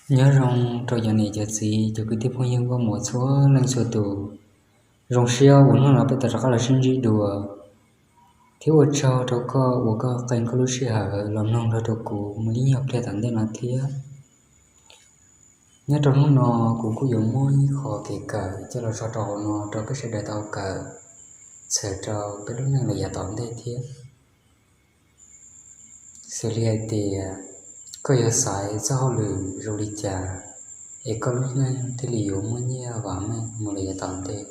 Nyob zoo rau cov niam cov txiv, cov kwv tij phooj ywg nkauj muam txhua leej txhua tus. Zoo siab uas hnub no peb tau rov qab los sib ntsib dua, thiab ua tsaug rau koj uas koj qee koj lub sij hawm los mloog nrog rau kuv mus li nyuag pliag tom ntej no thiab. Nyob rau hnub no, kuv kuj yuav muab ib qho kev kawm coj los tso rau hauv no rau peb sawv daws tau kawm, txhawm rau peb lub neej los yav tom ntej thiab. Xws li hais tias, koj yuav xaiv txoj hauj lwm zoo li cas, es koj lub neej thiaj li yuav muaj nyiaj vam meej mus li yav tom ntej.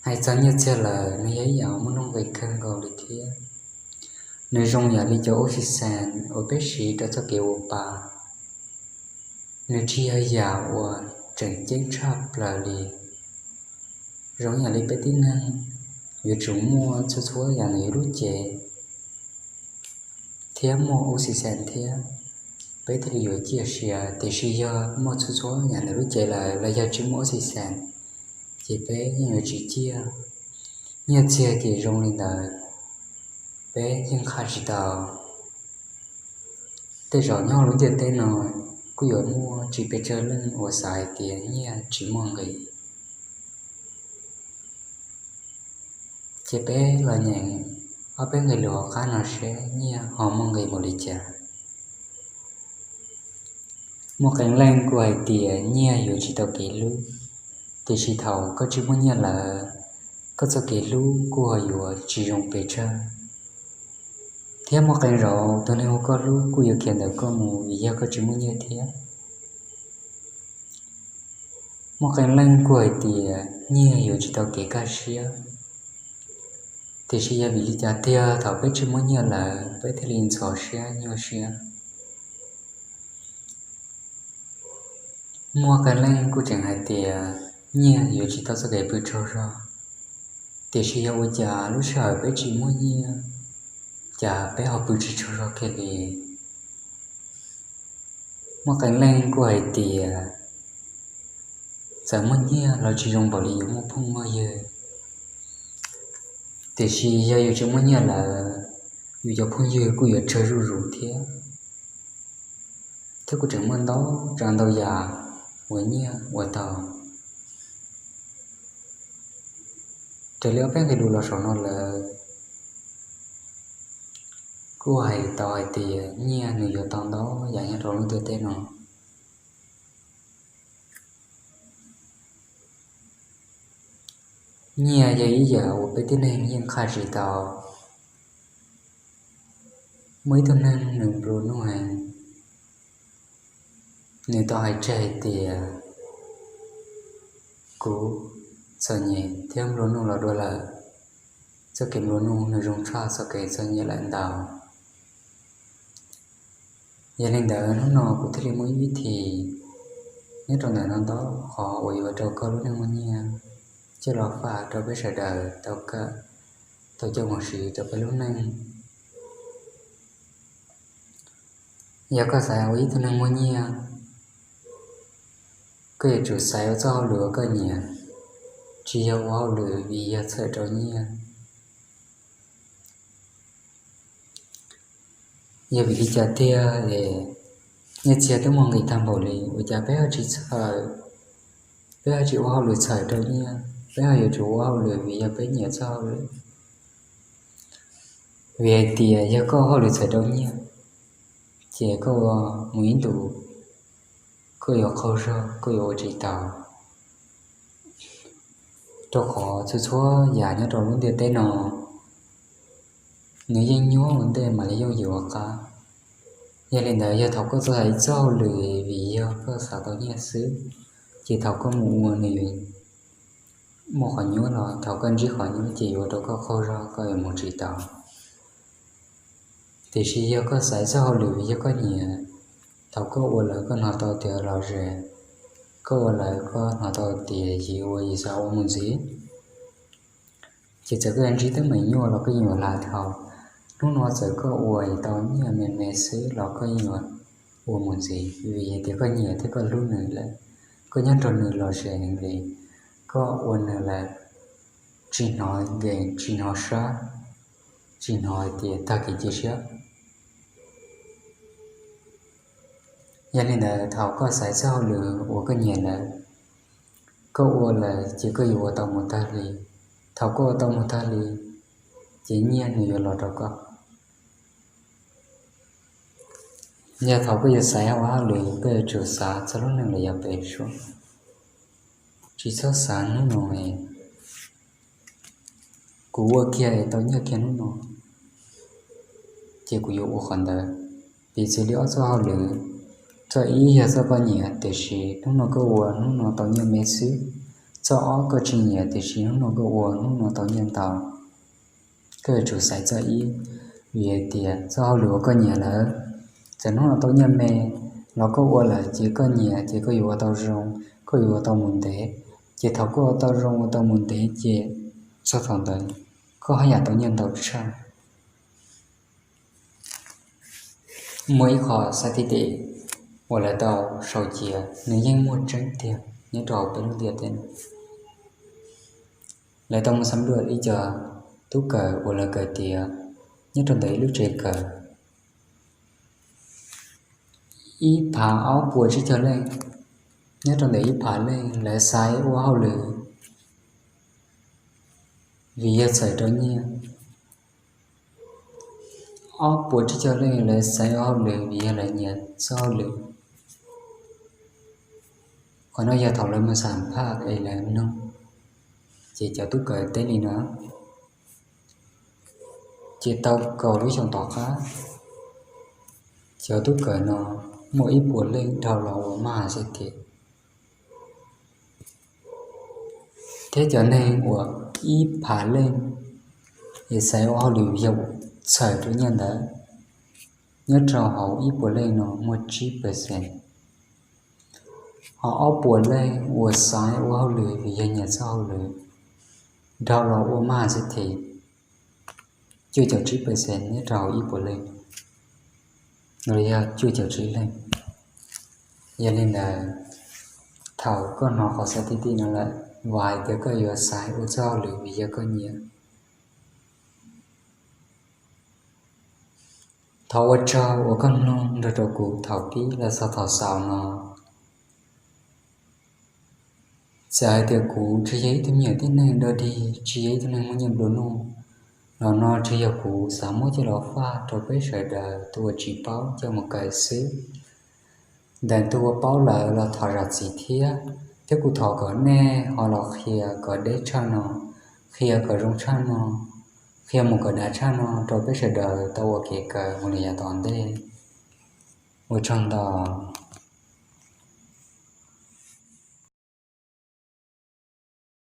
Hais txog nyiaj txiag lawm, nws yog ib yam muaj nuj nqis kawg nkaus li thiab. Nws zoo yam li cov oxygen uas peb siv rau txoj kev ua pa. Nws tsis yog yam uas tseem ceeb tshaj plaws li. Zoo yam li peb tib neeg yuav tsum muaj txhua txhua yam ntawm yus lub cev thiab muaj oxygen thiab, peb thiaj li yuav ciaj sia. Tiam sis yog muaj txhua txhua yam ntawm lub cev lawm los yog tsis muaj oxygen, ces peb yeej yuav tsis ciaj. Nyiaj txiag ces zoo li ntawd, peb yeej qhaj tsis tau. Tej zaum nyob hauv lub ntiaj teb no kuj yuav muaj tsis pes tsawg leej uas xav hais tias nyiaj tsis muaj nqis. Ces peb los nyeem ob peb nqe lus hauv qab no seb nyiaj ho muaj nqis npaum li cas. Muaj qee leej kuj hais tias nyiaj yuav tsis tau kev hlub, tiam sis thaum koj tsis muaj nyiaj lawm, koj txoj kev hlub kuj ho yuav tsis zoo pes tsawg. Thiab muaj qee zaum tus neeg uas koj hlub kuj yuav khiav ntawm koj mus vim yog koj tsis muaj nyiaj thiab. Muaj qee leej kuj hais tias nyiaj yuav tsis tau kev kaj siab, tiam sis yog vim li cas tiag thaum peb tsis muaj nyiaj lawm peb thiaj li ntxhov siab nyuaj siab? Muaj qee leej kuj tseem hais tias nyiaj yuav tsis tau txoj kev pw tsaug zog, tiam sis yog ua cas lub sij hawm peb tsis muaj nyiaj, cas peb ho pw tsis tsaug zog kiag li? Muaj qee leej kuj hais tias txawm muaj nyiaj los tsis zoo npaum li yuav muaj phooj muaj ywg, tiam sis yog yus tsis muaj nyiaj lawm, yus cov phooj ywg kuj yuav tsawg zuj zus thiab. Thiab kuj tseem muaj ntau tsav ntau yam uas nyiaj ua tau. Raws li ob peb nqe lus los saum no lawm, kuj hais tau hais tias nyiaj nws yuav tau ntau yam nyob rau lub ntiaj teb no. Nyiaj yog ib yam uas peb tib neeg yeej qhaj tsis tau. Muaj ib tug neeg nws nplua nuj heev, nws tau hais tseg hais tias, kuv txom nyem thiab nplua nuj los dua lawm. Txoj kev nplua nuj nws zoo tshaj txoj kev txom nyem lawm ntau. Yog li ntawd hnub no kuv thiaj li muaj ib vib thim nyob rau ntawm no ntau qhov uas yuav ua rau koj lub neej muaj nyiaj coj los faj rau peb sawv daws tau kawm, tau coj mus siv rau peb lub neej. Yog koj xav ua ib tug neeg muaj nyiaj, koj yuav tsum xaiv ua txoj hauj lwm uas koj nyiam, tsis yog ua hauj lwm vim yog txhawm rau nyiaj. Yog vim li cas tiag es nyiaj txiag twb muaj nqis tag npaum li ua cas peb ho tsis txhawm, peb ho tsis ua hauj lwm txhawm rau nyiaj, peb ho yuav tsum ua hauj lwm vim yog peb nyiam txoj hauj lwm? Vim hais tias yog koj ua hauj lwm txhawm rau nyiaj, ces koj ua mus ib ntus, koj yuav qaug zog, koj yuav ua tsis tau. Rau qhov txhua txhua yam nyob rau lub ntiaj teb no, nws yeej nyuaj ua ntej mam li yooj yim ua qab. Yog li ntawd yog thaum koj txawj hais ib txoj hauj lwm vim yog koj xav tau nyiaj xwb, ces thaum koj mus ua nws yuav muaj qhov nyuaj los thaum koj ntsib qhov nyuaj ces yuav ua rau koj qaug zog koj yuav mus tsis tau. Tiam sis yog koj xaiv txoj hauj lwm vim yog koj nyiam, thaum koj ua lawm koj hnov tau tias lom zem, koj ua lawm koj hnov tau tias yim ua yim xav ua mus ntxiv, ces txawm koj yuav ntsib teeb meem nyuaj los koj yeej yuav hla dhau. Hnub no txawm koj ua tau nyiaj me me xwb los koj yeej yuav ua mus ntxiv vim tias koj nyiam thiab koj hlub nws lawm, koj nyob nrog nws lom zem heev li, koj ua nws lawm tsis hnov nkees tsis hnov sab, tsis hnov hais tias tag kev cia siab. Yog li ntawd thaum koj xaiv txoj hauj lwm uas koj nyiam lawm, koj ua lawm ces koj yuav ua tau mus tag li. Thaum koj ua tau mus tag li, ces nyiaj nws yuav los rau koj. Yog thaum koj yuav xaiv ua hauj lwm, koj yuav tsum xav txog lub neej lawm yog pem suab. Tsis txhob xav hnub no, kuv ua kiag es tau nyiaj kiag hnub no, ces kuv yuav ua qhov ntawd. Piv txwv li ob txoj hauj lwm, txoj ib yog txoj koj nyiam tiam sis hnub no koj ua hnub no tau nyiaj me xwb. Txoj ob koj tsis nyiam tiam sis hnub no koj ua hnub no tau nyiaj ntau. Koj yuav tsum xaiv txoj ib, vim hais tias txoj hauj lwm uas koj nyiam lawm, txawm hnub no tau nyiaj me los koj ua lawm ces koj nyiam ces koj yuav ua tau zoo, koj yuav ua tau mus ntev. Ces thaum koj ua tau zoo ua tau mus ntev ces txog thaum ntawd koj haj yam tau nyiaj ntau tshaj. Muaj ib qho xav ti tim uas lawv tau sau cia, nws yeej muaj tseeb tiag nyob rau hauv peb lub ntiaj teb no. Lawv tau mus xam luaj ib co tub kawm uas lawv kawm tiav nyob rau ntawm ib lub tsev kawm ib phav ob puas tsib caug leej. Nyob rau ntawm ib phav leej lawv xaiv ua hauj lwm vim yog txhawm rau nyiaj. Ob puas tsib caug leej lawv xaiv ua hauj lwm vim yog lawv nyiam txoj hauj lwm. Qhov no yog thaum lawv mus xam phaj es lawv nug, ces cov tub kawm teb li no. Ces tau kaum lub xyoo tom qab, cov tub kawm no muaj ib puas leej dhau los ua maj has xib thiv, thiab cov neeg uas ib phav leej es xaiv ua hauj lwm yog txhawm rau nyiaj ntawd, nyob rau hauv ib puas leej no muaj tsib percent. Ho ob puas leej uas xaiv ua hauj lwm vim yog nyiam txoj hauj lwm dhau los ua maj has xib thiv cuaj caum tsib percent nyob rau hauv ib puas leej, los yog cuaj caum tsib leej. Yog li ntawd, thaum koj hnov qhov xav ti tim no lawm, vam hais tias koj yuav xaiv ua txoj hauj lwm vim yog koj nyiam. Thov ua tsaug uas koj mloog nrog rau kuv thaum pib los txog thaum xaus no. Txawm hais tias kuv tsis yog ib tug me nyuam tib neeg dog dig, tsis yog ib tug neeg muaj nyiaj nplua nuj, los no tsuas yog kuv xav muab coj los faj rau peb sawv daws tus uas tsis paub coj mus kawm xwb. Ntawm tus uas paub lawm los thov zam txim thiab, thiab kuv thov kom nej ho los qhia kom deb tshaj no, qhia kom zoo tshaj no, qhia mus kom dav tshaj no rau peb sawv daws tau ua kev kawm mus li yav tom ntej. Ua tsaug ntau.